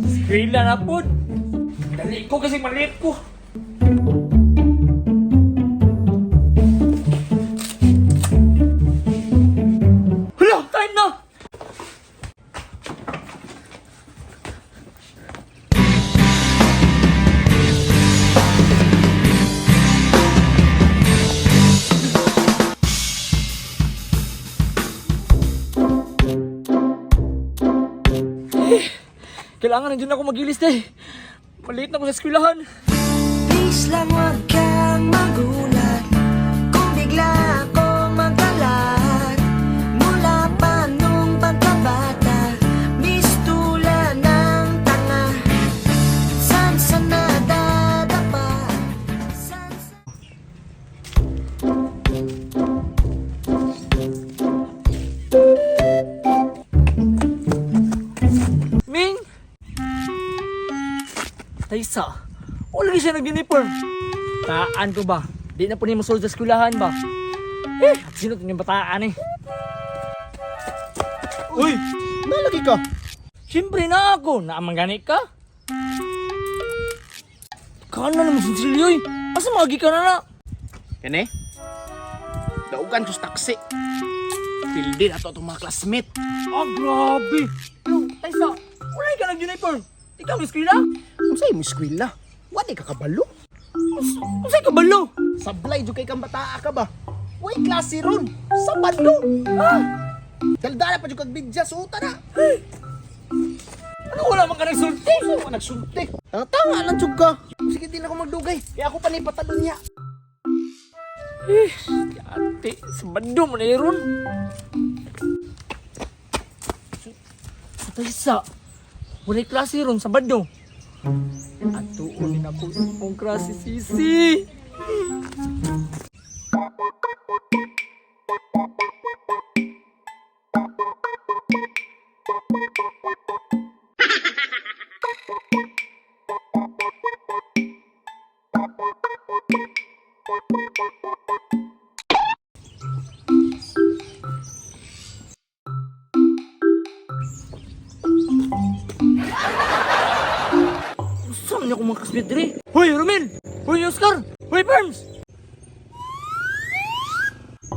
Eskwela na po. Dali ko kasi maliit ko. Hala, time na! Kailangan na dyan ako magilis eh. Maliit na ako sa eskwelahan. Please lang wag kang magulat kung bigla akong magkalat. Mula pa nung pagkabata, mistula ng tanga. San san nadadapa? San san Ming! Taysa, wala lagi siya nag-uniform. Taan ko ba? Di na po niya masulod sa eskwelahan ba? Eh, sino yung bataan eh? Uy! Nalagi ka! Siyempre na ako, naamang gani ka. Kana naman sinsilyo eh. Asa magi ka na na? Kene? Daugan ko sa taksi. Pildi na to itong mga classmate. Ah, grabe. Pero, Taysa, wala ka nag-uniform. Ikaw, eskwela? Kung sa'yo mo eskwela, wala ka kabalo. Kung sa'yo kabalo? Sablay, jud kay kang bataa ka ba? Way klase ron! Sa bando! Ha? Daldala pa jud kag bidya, suta na! Ano wala man ka nagsulti? Saan ka nagsulti? Tanga-tanga lang jud ka! Sige, di na ako magdugay. Kaya ako pa ni patalon niya. Eh, ate, sa bando mo na ron. Sa Taysa, wala'y klase ron sa bando. Atuon din ako ang klase sisi. Saan niya akong mga kasbit diri? Hoy, Romel! Hoy, Oscar! Hoy, Burns!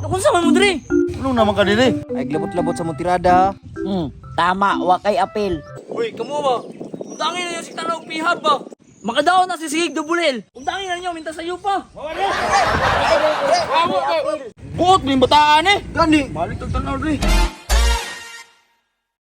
Nakunsa man mo diri? Ano naman ka dili? Ay glabot-labot sa mong tirada. Tama, wa kay apel. Hoy, kamo ba? Undangin na niyo si Tanaw Pihab ba? Makadaon na si Sigig Dubulel. Undangin na niyo, minta sa iyo pa. Buot mo yung bataan eh! Gani! Balik tag tanaw dili.